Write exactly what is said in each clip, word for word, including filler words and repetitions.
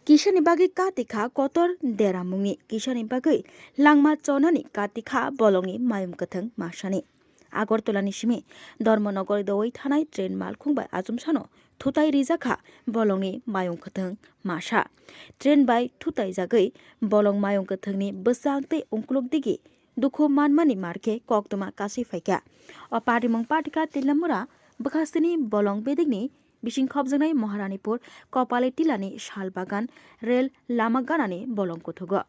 Kisani bagwi katikha kotor deramungni, kisani bagwi langma chonani katikha bolongni mayung kwthwng masani. Agartala ni simi Dharmanagar dowai thanai train malkhung bai achomsano thutai rijakha bolongni mayung kwthwng masa. Train bai thutai jagwi bolong mayung kwthwngni bwsang tei ungkuluk digi dukhu manmani markhe koktwma kasui phaikha. O patimung patikha Telamura bwkhasteni bolong bedekni bising khopjaknai Maharanipur Kopali Tilani Salbagan rel lama ganani bolong kuthugo.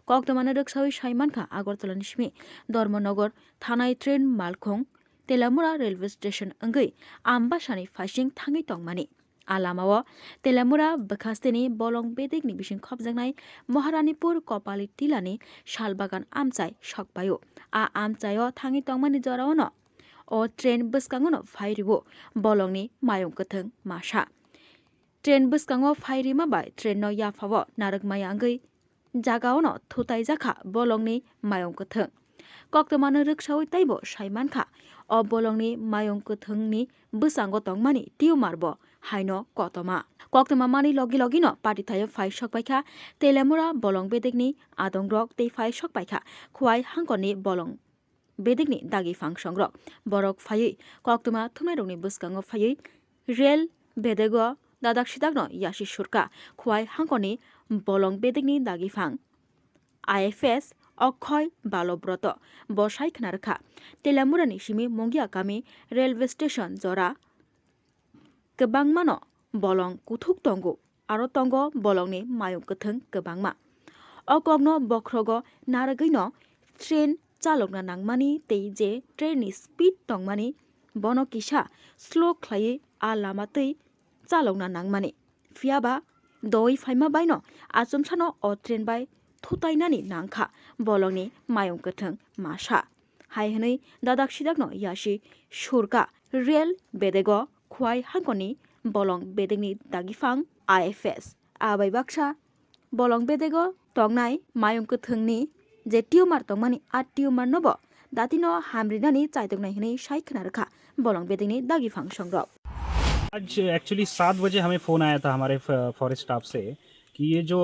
Koktwmano rwksaui sai mankha Agartala ni simi Dharmanagar thanai train malkhung Telamura railway station wngwi Ambasani phaising thangwi tongmani. A lamao Telamura bwkhasteni bolong bedekni bising khopjaknai Maharanipur Kopali Tilani Salbagan amchai sokpaio. A amchaio thangwi tongmani joraono o train bwskangono phai rwo bolongni mayung kwthwng masa. Train bwskango phai rima bai train no yaphao narwk maya wngwi jagaono thutai jakha bolongni mayung kwthwng. Koktwmano rwksaui teibo sai mankha, o bolongni mayung kwthwngni bwskango tongmani tumor bo haino koktwma. Koktwma manwi logi logino patithaio phai sokpaikha Telamura bolong bedekni adongrok tei phai sokpaikha Khwai hangkorni bolong bedekni dagi phangsongrok. Borok phaiwi koktwma thumnairokni bwskango phaiwi rel bedego dadak sidakno yasi surka Khwai hangkorni bolong bedekni dagi phang. I F S Okhoy Balobroto bo sai khna rwkha. Telamurani simi Mungia kami railway station jora kwbangmano bolong kuthuk tongo, aro tongo bolongni mayung kwthwng kwbangma. O kokno bokhrogo narwgwino train chalokna nangmani tei je train ni speed tongmani bono kisa slow khlaiwi a lama twi chalokna nangmani. Phiyaba doi phaima baino achomsano o train bai thutainani nangkha bolongni mayung kwthwng masa. Hai hwnwi dadak sidakno yasi surka rel bedego Khwai hangkorni bolong bedekni dagiphang I F S. Abai baksa bolong bedego tongnai mayung kwthwngni je tumor tongmani a tumor nobo datino hamrinani chaituknai hwnwi sai khna rwkha bolong bedekni dagiphang songrok. आज एक्चुअली सात बजे हमें फ़ोन आया था हमारे forest staff से कि ये जो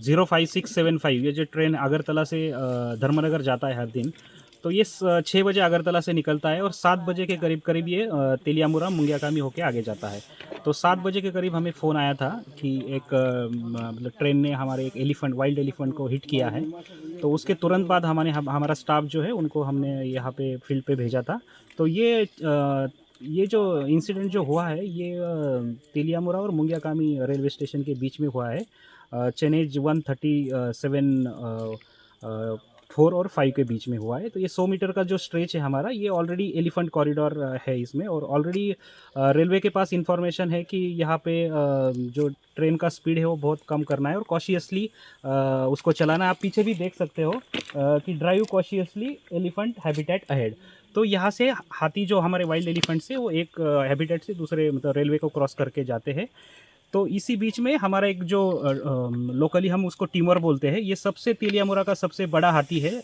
zero five six seven five, ये जो ट्रेन अगरतला से अ, धर्मनगर जाता है हर दिन, तो ये स- छः बजे अगरतला से निकलता है और सात बजे के करीब करीब ये अ, तेलियामुरा मुंगियाकामी होके आगे जाता है। तो सात बजे के करीब हमें फ़ोन आया था कि एक अ, म- मतलब ट्रेन ने हमारे एक एलिफेंट, वाइल्ड एलिफेंट को हिट किया है। तो उसके तुरंत बाद हमारे हम, हमारा स्टाफ जो है उनको हमने यहाँ पे फील्ड पे भेजा था। तो ये अ, ये जो इंसिडेंट जो हुआ है, ये अ, तेलियामुरा और मुंगियाकामी रेलवे स्टेशन के बीच में हुआ है। Chainage one thirty seven, four और फाइव के बीच में हुआ है। तो ये सौ मीटर का जो स्ट्रेच है हमारा, ये ऑलरेडी एलिफेंट कॉरिडोर है इसमें। और ऑलरेडी रेलवे के पास इंफॉर्मेशन है कि यहाँ पे अ, जो ट्रेन का स्पीड है वो बहुत कम करना है और कॉशियसली उसको चलाना है। आप पीछे भी देख सकते हो अ, कि drive cautiously elephant habitat ahead. तो यहाँ से हाथी जो हमारे वाइल्ड एलिफेंट्स है वो एक हैबिटेट से दूसरे, मतलब, रेलवे को क्रॉस करके जाते हैं। तो इसी बीच में हमारा एक जो लोकली हम उसको टिमर बोलते हैं, ये सबसे तेलियामुरा का सबसे बड़ा हाथी है। अ,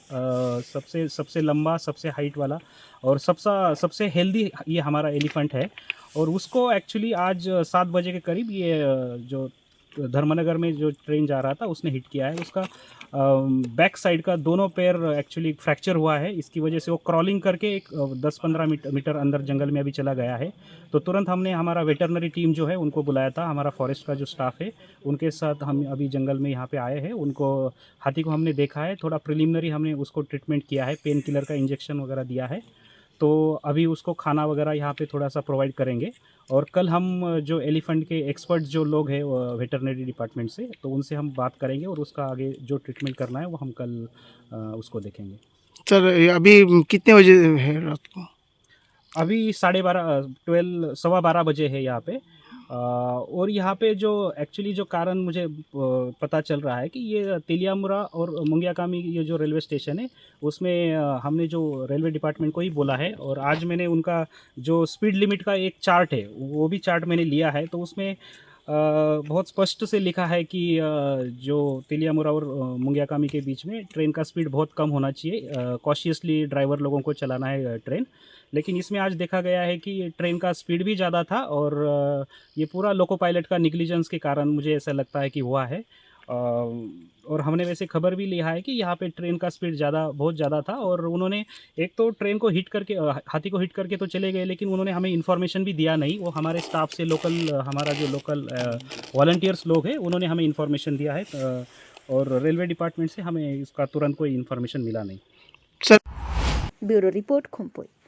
सबसे सबसे लंबा, सबसे हाइट वाला और सबसे सबसे हेल्दी ये हमारा एलिफेंट है। और उसको एक्चुअली आज सात बजे के करीब ये अ, जो धर्मनगर में जो ट्रेन जा रहा था, उसने हिट किया है। उसका बैक साइड का दोनों पैर एक्चुअली फ्रैक्चर हुआ है। इसकी वजह से वो क्रॉलिंग करके एक अ, दस पन्द्रह मीट- मीटर अंदर जंगल में अभी चला गया है। तो तुरंत हमने, हमारा वेटरनरी टीम जो है, उनको बुलाया था। हमारा फॉरेस्ट का जो स्टाफ है, उनके साथ हम अभी जंगल में यहाँ पे आए हैं। उनको, हाथी को हमने देखा है, थोड़ा प्रिलिमिनरी हमने उसको ट्रीटमेंट किया है, पेन किलर का इंजेक्शन वगैरह दिया है। तो अभी उसको खाना वगैरह यहाँ पे थोड़ा सा प्रोवाइड करेंगे। और कल हम अ, जो एलिफेंट के एक्सपर्ट जो लोग हैं वेटरनरी डिपार्टमेंट से, तो उनसे हम बात करेंगे और उसका आगे जो ट्रीटमेंट करना है, वो हम कल अ, उसको देखेंगे। सर, ये अभी कितने बजे है रात को? अभी साढ़े बारह, ट्वेल्व, सवा बारह बजे है यहाँ पे। अ, और यहाँ पे जो एक्चुअली जो कारण मुझे अ, पता चल रहा है कि ये तेलियामुरा और मुंगियाकामी, ये जो रेलवे स्टेशन है, उसमें अ, हमने जो रेलवे डिपार्टमेंट को ही बोला है और आज मैंने उनका जो स्पीड लिमिट का एक चार्ट है, वो भी चार्ट मैंने लिया है। तो उसमें अ, बहुत स्पष्ट से लिखा है कि अ, जो तेलियामुरा और अ, मुंगियाकामी के बीच में ट्रेन का स्पीड बहुत कम होना चाहिए, कॉशियसली ड्राइवर लोगों को चलाना है अ, ट्रेन। लेकिन इसमें आज देखा गया है कि ट्रेन का स्पीड भी ज़्यादा था और अ, ये पूरा लोको पायलट का निग्लिजेंस के कारण मुझे ऐसा लगता है कि हुआ है। अ, और हमने वैसे खबर भी लिया है कि यहाँ पे ट्रेन का स्पीड ज़्यादा, बहुत ज़्यादा था और उन्होंने एक तो ट्रेन को हिट करके, अ, हाथी को हिट करके तो चले गए, लेकिन उन्होंने हमें इन्फॉर्मेशन भी दिया नहीं। वो हमारे स्टाफ से लोकल, अ, हमारा जो लोकल, अ, वॉलंटियर्स लोग हैं, उन्होंने हमें इन्फॉर्मेशन दिया है, अ, और रेलवे डिपार्टमेंट से हमें इसका तुरंत कोई इन्फॉर्मेशन मिला नहीं। Bureau Report, Khumpui.